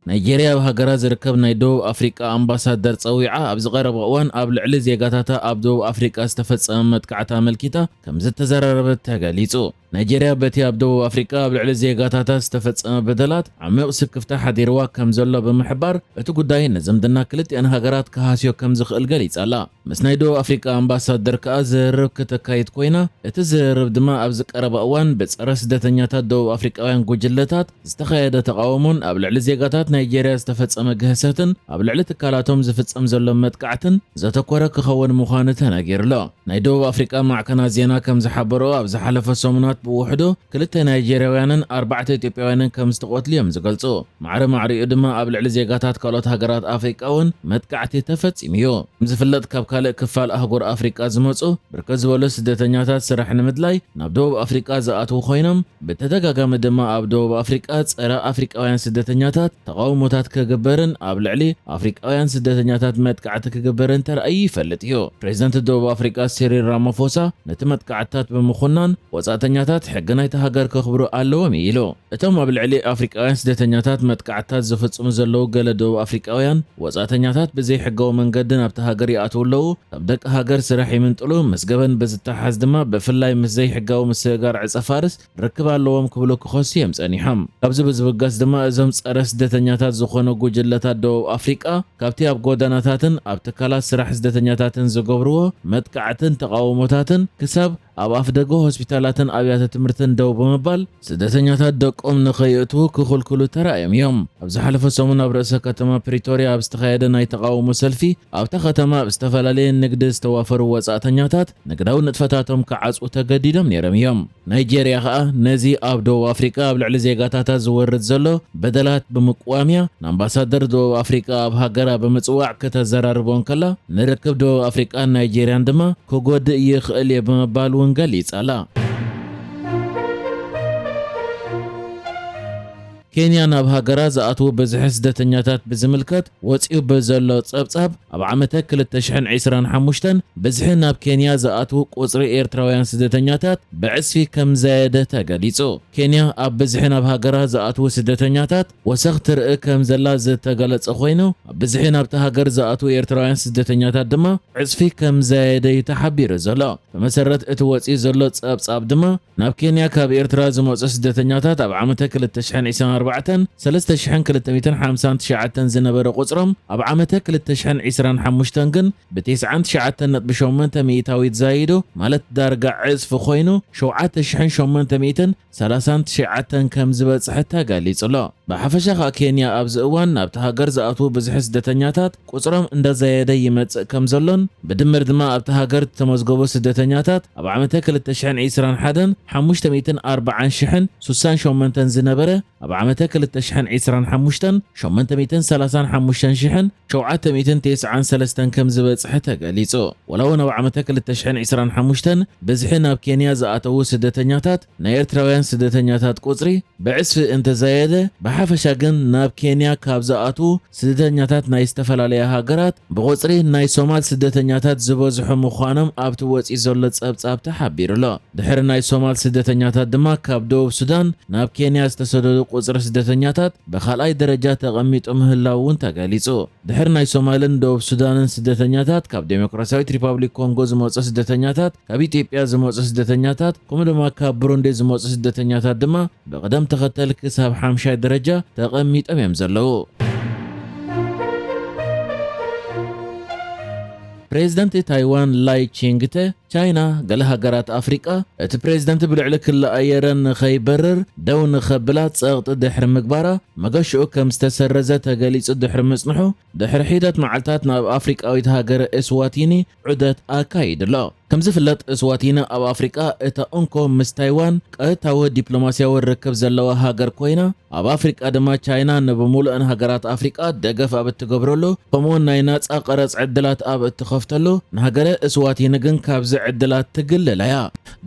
ናይጄርያ ኣብ ሃገራ ዝርከብ ናይ ደቡብ ኣፍሪቃ ኣምባሳደር ጸዊዓ፣ ኣብዚ ቀረባ እዋን ኣብ ልዕሊ ዜጋታታ ኣብ ደቡብ ኣፍሪቃ ዝተፈጸመ መጥቃዕቲ ኣመልኪታ ከም ዝተዘራረበት ተገሊጹ። ናይጄርያ በቲ ኣብ ደቡብ ኣፍሪቃ ኣብ ልዕሊ ዜጋታታ ዝተፈጸመ በደላት ዓሚቕ ስክፍታ ሓዲርዋ ከም ዘሎ ብምሕባር፣ እቲ ጉዳይ ንዝምድና ክልቲኣን ሃገራት ክሃስዮ ከም ዝኽእል ገሊጻ ኣላ። ምስ ናይ ደቡብ ኣፍሪቃ ኣምባሳደር ከኣ ዝርርብ ክተካይድ ኮይና፣ እቲ ዝርርብ ድማ ኣብዚ ቀረባ እዋን ብጸረ ስደተኛታት ደቡብ ኣፍሪቃውያን ጉጅለታት ዝተኻየደ ተቓውሞን ኣብ ልዕሊ ዜጋታት ናይጄርያ ዝተፈጸመ ግህሰትን ኣብ ልዕሊ ትካላቶም ዝፍጸም ዘሎ መጥቃዕትን ዘተኮረ ክኸውን ምዃኑ ተነጊሩ ኣሎ። ናይ ደቡብ ኣፍሪቃ ማዕከናት ዜና ከም ዝሓበሮ፣ ኣብ ዝሓለፈ ሰሙናት ብውሕዱ ክልተ ናይጄርያውያንን ኣርባዕተ ኢትዮጵያውያንን ከም ዝተቖትሉ እዮም ዝገልጹ። ማዕረ ማዕሪኡ ድማ ኣብ ልዕሊ ዜጋታት ካልኦት ሃገራት ኣፍሪቃ እውን መጥቃዕቲ ተፈጺሙ እዩ። ከም ዝፍለጥ፣ ካብ ካልእ ክፋል ኣህጉር ኣፍሪቃ ዝመጹ ብርክት ዝበሉ ስደተኛታት ስራሕ ንምድላይ ናብ ደቡብ ኣፍሪቃ ዝኣትዉ ኮይኖም፣ ብተደጋጋሚ ድማ ኣብ ደቡብ ኣፍሪቃ ጸረ ኣፍሪቃውያን ስደተኛታት ተቓውሞታት ክግበርን ኣብ ልዕሊ ኣፍሪቃውያን ስደተኛታት መጥቃዕቲ ክግበርን ተራእዩ ይፈልጥ እዩ። ፕሬዚደንት ደቡብ ኣፍሪቃ ሲሪል ራማፎሳ ነቲ መጥቃዕትታት ብምኹናን፣ ወጻእተኛታት ሕጊ ናይቲ ሃገር ከኽብሩ ኣለዎም እዩ ኢሉ። እቶም ኣብ ልዕሊ ኣፍሪቃውያን ስደተኛታት መጥቃዕትታት ዝፍጽሙ ዘለዉ ገለ ደቡብ ኣፍሪቃውያን ወጻእተኛታት ብዘይሕጋዊ መንገዲ ናብቲ ሃገር ይኣትዉ ኣለዉ፣ ካብ ደቂ ሃገር ስራሕ ይምንጥሉ፣ ምስ ገበን ብዝተሓዝ ድማ ብፍላይ ምስ ዘይሕጋዊ ምስግጋር ዕጸ ፋርስ ርክብ ኣለዎም ክብሉ ክኸሱ እዮም ጸኒሖም። ካብዚ ብዝብገስ ድማ እዞም ጸረ ስደተኛታት ዝኾኑ ጉጅለታት ደቡብ ኣፍሪቃ ካብቲ ኣብ ጎደናታትን ኣብ ትካላት ስራሕ ስደተኛታትን ዝገብርዎ መጥቃዕትን ተቓውሞታትን ክሳብ ኣብ ኣፍደገ ሆስፒታላትን ኣብያተ ትምህርትን ደው ብምባል፣ ስደተኛታት ደቆም ንኸይእትዉ ክኽልክሉ ተራእዮም እዮም። ኣብ ዝሓለፈ ሰሙን ኣብ ርእሰ ከተማ ፕሪቶርያ ኣብ ዝተኻየደ ናይ ተቓውሞ ሰልፊ፣ ኣብታ ከተማ ኣብ ዝተፈላለየ ንግዲ ዝተዋፈሩ ወጻእተኛታት ንግዳዊ ንጥፈታቶም ክዓጽዉ ተገዲዶም ነይሮም እዮም። ናይጄርያ ኸኣ ነዚ ኣብ ደቡብ ኣፍሪቃ ኣብ ልዕሊ ዜጋታታ ዝወርድ ዘሎ በደላት ብምቅዋም እያ ንኣምባሳደር ደቡብ ኣፍሪቃ ኣብ ሃገራ ብምጽዋዕ ከተዘራርቦ እንከላ፣ ንርክብ ደቡብ ኣፍሪቃን ናይጄርያን ድማ ክጎድእ ይኽእል እየ ብምባል እውን ገሊጻ ኣላ። ኬንያ ናብ ሃገራ ዝኣትዉ ብዝሒ ስደተኛታት ብዝምልከት ወጺኡ ብዘሎ ጸብጻብ፣ ኣብ ዓመተ ክልተ ሽሕን ዕስራን ሓሙሽተን ብዝሒ ናብ ኬንያ ዝኣትዉ ቁጽሪ ኤርትራውያን ስደተኛታት ብዕጽፊ ከም ዘየደ ተገሊጹ። ኬንያ ኣብ ብዝሒ ናብ ሃገራ ዝኣትዉ ስደተኛታት ወሰኽ ትርኢ ከም ዘላ ዝተገለጸ ኮይኑ፣ ኣብ ብዝሒ ናብታ ሃገር ዝኣትዉ ኤርትራውያን ስደተኛታት ድማ ዕጽፊ ከም ዘየደ እዩ ተሓቢሩ ዘሎ። ብመሰረት እቲ ወጺኡ ዘሎ ጸብጻብ ድማ፣ ናብ ኬንያ ካብ ኤርትራ ዝመጹ ስደተኛታት ኣብ ዓመተ ክልተ ሽሕን ዕስራን ኣርባዕተን ሰለስተ ሽሕን ክልተ ሚእትን ሓምሳን ትሽዓተን ዝነበረ ቁጽሮም፣ ኣብ ዓመተ ክልተ ሽሕን ዕስራን ሓሙሽተን ግን ብተስዓን ትሽዓተን ነጥቢ ሸሞንተ ሚእታዊት ዛይዱ፣ ማለት ዳርጋ ዕጽፊ ኮይኑ፣ ሸውዓተ ሽሕን ሸሞንተ ሚእትን ሰላሳን ትሽዓተን ከም ዝበጽሐ ተገሊጹ ኣሎ። ብሓፈሻ ከኣ ኬንያ ኣብዚ እዋን ናብቲ ሃገር ዝኣትዉ ብዝሒ ስደተኛታት ቁጽሮም እንዳዘየደ ይመጽእ ከም ዘሎን፣ ብድምር ድማ ኣብቲ ሃገር ዝተመዝገቡ ስደተኛታት ኣብ ዓመተ ክልተ ሽሕን ዕስራን ሓደን ሓሙሽተ ሚእትን ኣርባዓን ሽሕን ሱሳን ሸሞንተን ዝነበረ፣ ኣብ ዓመተ ክልተ ሽሕን ዕስራን ሓሙሽተን ሸሞንተ ሚእትን ሰላሳን ሓሙሽተን ሽሕን ሸውዓተ ሚእትን ተስዓን ሰለስተን ከም ዝበጽሐ ተገሊጹ። ወላ እውን ኣብ ዓመተ ክልተ ሽሕን ዕስራን ሓሙሽተን ብዝሒ ናብ ኬንያ ዝኣተዉ ስደተኛታት ናይ ኤርትራውያን ስደተኛታት ቁጽሪ ብዕጽፊ እንተዘየደ፣ ብሓፈሻ ግን ናብ ኬንያ ካብ ዝኣትዉ ስደተኛታት ናይ ዝተፈላለያ ሃገራት ብቁጽሪ ናይ ሶማል ስደተኛታት ዝበዝሑ ምዃኖም ኣብቲ ወጺኡ ዘሎ ጸብጻብ ተሓቢሩ ኣሎ። ድሕሪ ናይ ሶማል ስደተኛታት ድማ ካብ ደቡብ ሱዳን ናብ ኬንያ ዝተሰደዱ ቁጽሪ ስደተኛታት ብኻልኣይ ደረጃ ተቐሚጡ ምህላው እውን ተገሊጹ። ድሕሪ ናይ ሶማልን ደቡብ ሱዳንን ስደተኛታት፣ ካብ ዴሞክራሲያዊት ሪፓብሊክ ኮንጎ ዝመጹ ስደተኛታት፣ ካብ ኢትዮጵያ ዝመጹ ስደተኛታት፣ ከምኡ ድማ ካብ ብሩንዲ ዝመጹ ስደተኛታት ድማ ብቕደም ተኸተል ክሳብ ሓምሻይ ደረጃ ተቐሚጦም እዮም ዘለዉ። ፕሬዚደንት ታይዋን ላይ ቺንግተ፣ ቻይና፣ ገለ ሃገራት ኣፍሪቃ፣ እቲ ፕሬዚደንት ብልዕሊ ክሊ ኣየረን ንኸይበርር ደው ንኸብላ ጸቕጢ ድሕሪ ምግባራ፣ መገሽኡ ከም ዝተሰረዘ ተገሊጹ ድሕሪ ምጽንሑ፣ ድሕሪ ሒደት መዓልታት ናብ ኣፍሪቃዊት ሃገር እስዋቲኒ ዑደት ኣካይዱ ኣሎ። ከም ዝፍለጥ፣ እስዋቲኒ ኣብ ኣፍሪቃ እታ እንኮ ምስ ታይዋን ቀጥታዊ ዲፕሎማስያዊ ርክብ ዘለዋ ሃገር ኮይና፣ ኣብ ኣፍሪቃ ድማ ቻይና ንብምሉእን ሃገራት ኣፍሪቃ ደገፍ ኣብ እትገብረሉ፣ ከምኡውን ናይ ናጻ ቀረጽ ዕድላት ኣብ እትኸፍተሉ፣ ንሃገረ እስዋቲኒ ግን ካብዚ ዕድላት ትግልል እያ።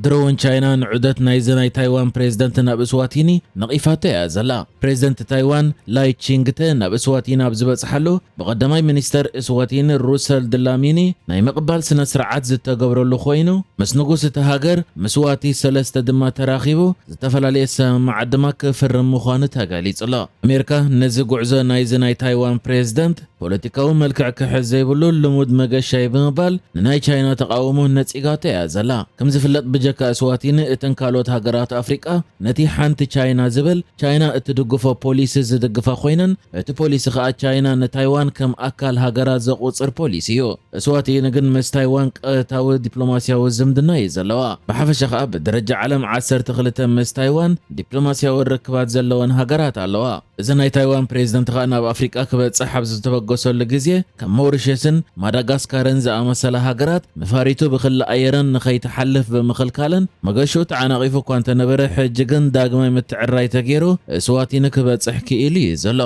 ድሮ እውን ቻይና ንዑደት ናይዚ ናይ ታይዋን ፕሬዝደንት ናብ እስዋቲኒ ነቒፋቶ እያ ዘላ። ፕሬዝደንት ታይዋን ላይ ቺንግተ ናብ እስዋቲኒ ኣብ ዝበጽሓሉ፣ ብቐዳማይ ሚኒስተር እስዋቲኒ ሩሰል ድላሚኒ ናይ ምቕባል ስነ ስርዓት ዝተገብረሉ ኮይኑ፣ ምስ ንጉስ እቲ ሃገር፣ ምስ ዋቲ ሰለስተ ድማ ተራኺቡ ዝተፈላለየ ኣሰማምዓ ድማ ክፍርም ምዃኑ ተገሊጹ ኣሎ። ኣሜሪካ ነዚ ጉዕዞ ናይዚ ናይ ታይዋን ፕሬዝደንት ፖለቲካዊ መልክዕ ክሕዝ ዘይብሉ ልሙድ መገሻ እዩ ብምባል ንናይ ቻይና ተቓውሞ ነጺጋቶ እያ ዘላ። ከም ዝፍለጥ ብጀካ እስዋቲኒ እተን ካልኦት ሃገራት ኣፍሪቃ ነቲ ሓንቲ ቻይና ዝብል ቻይና እትድግፎ ፖሊሲ ዝድግፋ ኮይነን እቲ ፖሊሲ ከኣ ቻይና ንታይዋን ከም ኣካል ሃገራት ዘቑጽር ፖሊሲ እዩ። እስዋቲኒ ግን ምስ ታይዋን ቀጥታዊ ዲፕሎማስያዊ ዝምድና እዩ ዘለዋ። ብሓፈሻ ከኣ ብደረጃ ዓለም ዓሰርተ ክልተ ምስ ታይዋን ዲፕሎማስያዊ ርክባት ዘለወን ሃገራት ኣለዋ። እዚ ናይ ታይዋን ፕሬዝደንት ከኣ ናብ ኣፍሪቃ ክበጽሕ ኣብ ዝተበገሰሉ ግዜ ከም ሞሪሸስን ማዳጋስካርን ዝኣመሰላ ሃገራት መፋሪቱ ብክሊ ኣየረን ንኸይትሓልፍ ብምኽልካለን መገሽኡ ተዓናቒፉ እኳ እንተነበረ ሕጂ ግን ዳግማይ ምትዕራይ ተገይሩ እስዋቲኒ ክበጽሕ ክኢሉ እዩ ዘሎ።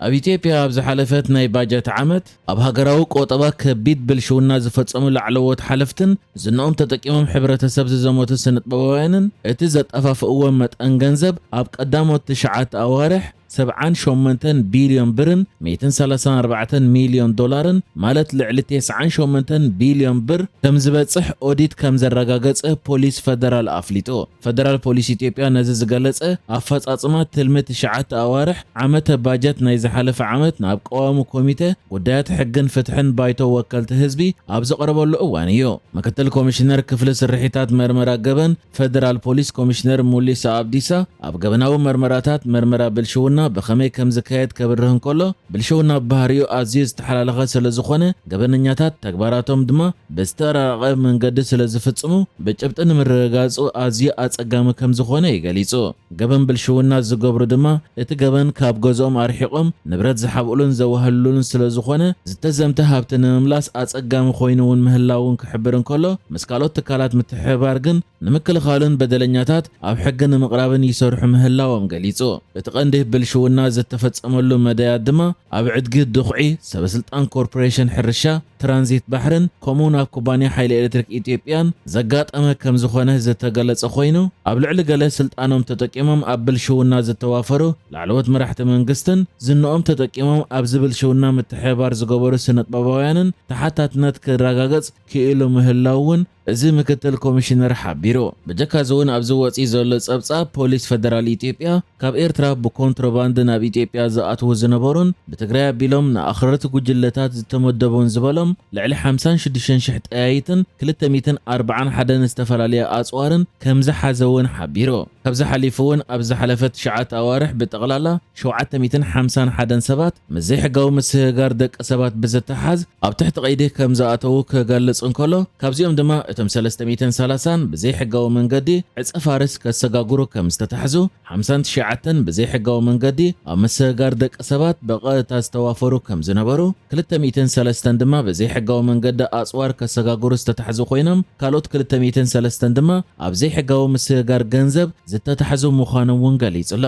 ኣብ ኢትዮጵያ ኣብ ዝሓለፈት ናይ ባጀት ዓመት ኣብ ሃገራዊ ቆጠባ ከቢድ ብልሽውና ዝፈጸሙ ላዕለዎት ሓለፍትን ዝንኦም ተጠቂሞም ሕብረተሰብ ዝዘመቱ ስነጥበባውያንን እቲ ዘጠፋፍእዎ መጠን ገንዘብ ኣብ ቀዳሞት ትሽዓተ ኣዋርሕ ሰብዓን ሸሞንተን ቢልዮን ብርን ሚእትን ሰላሳን ኣርባዕተን ሚልዮን ዶላርን ማለት ልዕሊ ተስዓን ሸሞንተን ቢልዮን ብር ከም ዝበጽሕ ኦዲት ከም ዘረጋገጸ ፖሊስ ፈደራል ኣፍሊጡ። ፈደራል ፖሊስ ኢትዮጵያ ነዚ ዝገለጸ ኣፈጻጽማ ትልሚ ትሽዓተ ኣዋርሕ ዓመተ ባጀት ናይ ዝሓለፈ ዓመት ናብ ቀዋሚ ኮሚተ ጉዳያት ሕግን ፍትሕን ባይቶ ወከልቲ ህዝቢ ኣብ ዘቕረበሉ እዋን እዩ። ምክትል ኮሚሽነር ክፍሊ ስርሒታት መርመራ ገበን ፈደራል ፖሊስ ኮሚሽነር ሙሊሳ ኣብዲሳ ኣብ ገበናዊ መርመራታት መርመራ ብልሽውና ብኸመይ ከም ዝካየድ ከብርህ እንከሎ፣ ብልሽውና ብባህሪኡ ኣዝዩ ዝተሓላለኸ ስለ ዝኾነ፣ ገበነኛታት ተግባራቶም ድማ ብዝተራራቐ መንገዲ ስለ ዝፍጽሙ፣ ብጭብጢ ንምርግጋጹ ኣዝዩ ኣጸጋሚ ከም ዝኾነ እዩ ገሊጹ። ገበን ብልሽውና ዝገብሩ ድማ እቲ ገበን ካብ ገዝኦም ኣርሒቖም ንብረት ዝሓብእሉን ዘዋህልሉን ስለ ዝኾነ፣ ዝተዘምተ ሃብቲ ንምምላስ ኣጸጋሚ ኮይኑ እውን ምህላውን ክሕብር እንከሎ፣ ምስ ካልኦት ትካላት ምትሕብባር ግን ንምክልኻልን በደለኛታት ኣብ ሕጊ ንምቕራብን ይሰርሑ ምህላዎም ገሊጹ። እቲ ቀንዲ ብልሽውና ዝተፈጸመሉ መዳያት ድማ ኣብ ዕድጊ ድኹዒ፣ ሰበስልጣን ኮርፖሬሽን ሕርሻ፣ ትራንዚት ባሕርን ከምኡ ናብ ኩባንያ ሓይሊ ኤሌክትሪክ ኢትዮጵያን ዘጋጠመ ከም ዝኾነ ዝተገለጸ ኮይኑ፣ ኣብ ልዕሊ ገለ ስልጣኖም ተጠቂሞም ኣብ ብልሽውና ዝተዋፈሩ ላዕለዎት መራሕቲ መንግስትን ዝንኦም ተጠቂሞም ኣብዚ ብልሽውና ምትሕብባር ዝገበሩ ስነጥበባውያንን ተሓታትነት ክረጋገጽ ክኢሉ ምህላው እውን እዚ ምክትል ኮሚሽነር ሓቢሩ። ብጀካ እዚ እውን ኣብዚ ወፂኡ ዘሎ ጸብጻብ ፖሊስ ፈደራል ኢትዮጵያ ካብ ኤርትራ ብኮንትሮባንድ ናብ ኢትዮጵያ ዝኣትዉ ዝነበሩን ብትግራይ ኣቢሎም ንኣኽረርቲ ጉጅለታት ዝተመደቡን ዝበሎም ልዕሊ ሓምሳን ሽዱሽተን ሽሕ ጠያይትን ክልተ ሚእትን ኣርባዓን ሓደን ዝተፈላለየ ኣጽዋርን ከም ዝሓዘ እውን ሓቢሩ። ካብዚ ሓሊፉ እውን ኣብ ዝሓለፈ ትሽዓተ ኣዋርሕ ብጠቕላላ ሸውዓተ ሚእትን ሓምሳን ሓደን ሰባት ምስ ዘይሕጋዊ ምስግጋር ደቂ ሰባት ብዝተሓዝ ኣብ ትሕቲ ቀይዲ ከም ዝኣተዉ ክገልጽ እንከሎ፣ ካብዚኦም ድማ እቶም ሰለስተ ሚእትን ሰላሳን ብዘይሕጋዊ መንገዲ ዕጸ ፋርስ ከሰጋግሩ ከም ዝተታሕዙ፣ ሓምሳን ትሽዓተን ብዘይሕጋዊ መንገዲ ኣብ ምስግጋር ደቂ ሰባት ብቐጥታ ዝተዋፈሩ ከም ዝነበሩ፣ ክልተ ሚእትን ሰለስተን ድማ ብዘይሕጋዊ መንገዲ ኣጽዋር ከሰጋግሩ ዝተታሕዙ ኮይኖም፣ ካልኦት ክልተ ሚእትን ሰለስተን ድማ ኣብ ዘይሕጋዊ ምስግጋር ገንዘብ ዝተታሕዙ ምዃኖም እውን ገሊጹ ኣሎ።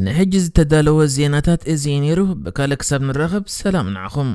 ንሕጂ ዝተዳለወ ዜናታት እዚ እዩ ነይሩ። ብካልእ ክሳብ ንራኸብ ሰላም ንዓኹም።